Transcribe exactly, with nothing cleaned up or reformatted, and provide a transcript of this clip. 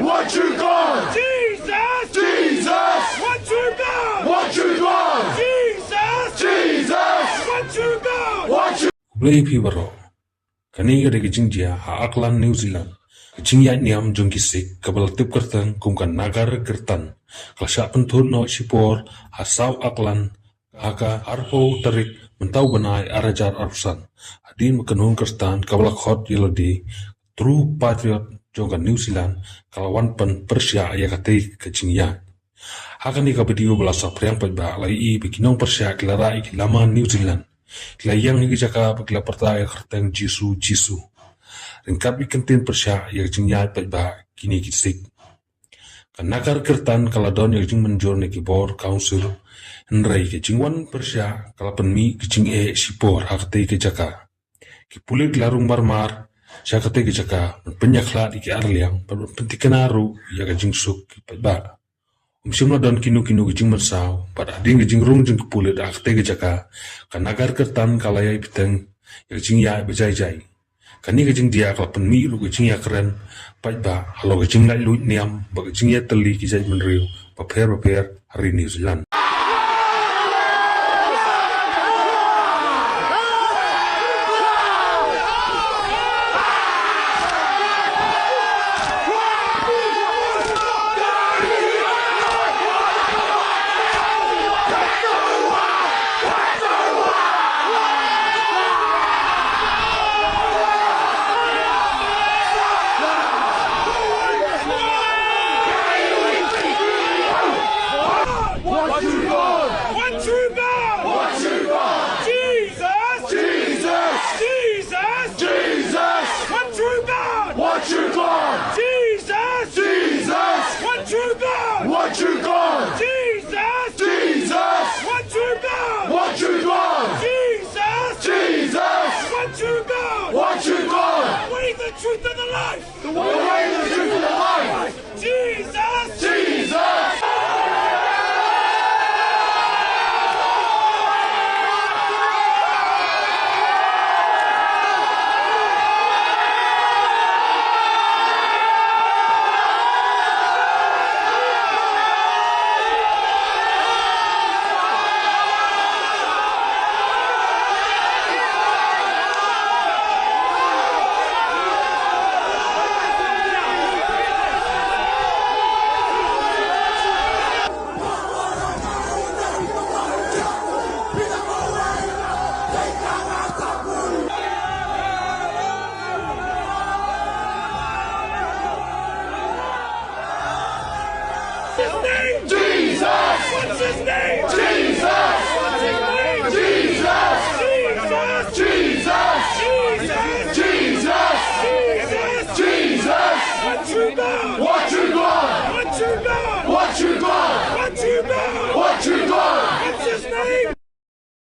What you got? Jesus! Jesus! What you got? What you got? Jesus! Jesus! What you got? What you Khublei phi baroh. Kane ka dei ka jingjia ha Auckland, New Zealand. Ka jingïaid niam jong ki Sikh kaba la tip kyrteng kum ka Nagar Kirtan ka la shah pynthut noh shipor ha South Auckland ha ka arphew tarik mynta u bnai ar hajar arphew san. Hadien ba ka Nagar Kirtan kaba la khot ïa lade True Patriot jong ka New Zealand ka la wan pynpyrshah ïa katei ka jingïaid. Ha kane ka video ba la saphriang paidbah, la ïohi ba ki nongpyrshah ki la rah ïa ki lama New Zealand. Ki la ïeng ha ki jaka ba ki la pyrta ïa ka kyrteng Jisu, Jisu. Ryngkat bad ki kyntien pyrshah ïa ka jingïaid paidbah kine ki Sikh. Ka Nagar Kirtan ka la don ïa ka jingmynjur na ki bor council, hynrei ka jingwan pyrshah ka la pynmih ka jingeh shipor ha katei ka jaka. Ki pulit ki la rung marmar sha katei ka jaka ban pynïakhlad ïa ki arliang bad ban pynthikna ruh ïa ka jingsuk ki paidbah. Ym shym la don kino kino ka jingmynsaw bad hadien ka jingrung jong ki pulit ha katei ka jaka, ka Nagar Kirtan ka la ïai bteng ïa ka jingïaid ba jai jai. Kane ka jingdia ka la pynmih ruh ka jingïakren paidbah halor ka jinglaitluid niam bad ka jingïatylli ki jaitbynriew bapher bapher ha ri New Zealand. What you got? What you got? What you got? Jesus! Jesus! Jesus! Jesus! What you got? What you got? Jesus! Jesus! What you got? What you got? Jesus! Jesus! What you got? What you got? Jesus! Jesus! What you got? What you got? We the truth and the life! The way, the truth, and the life. Jesus! Jesus! Jesus! What's his name?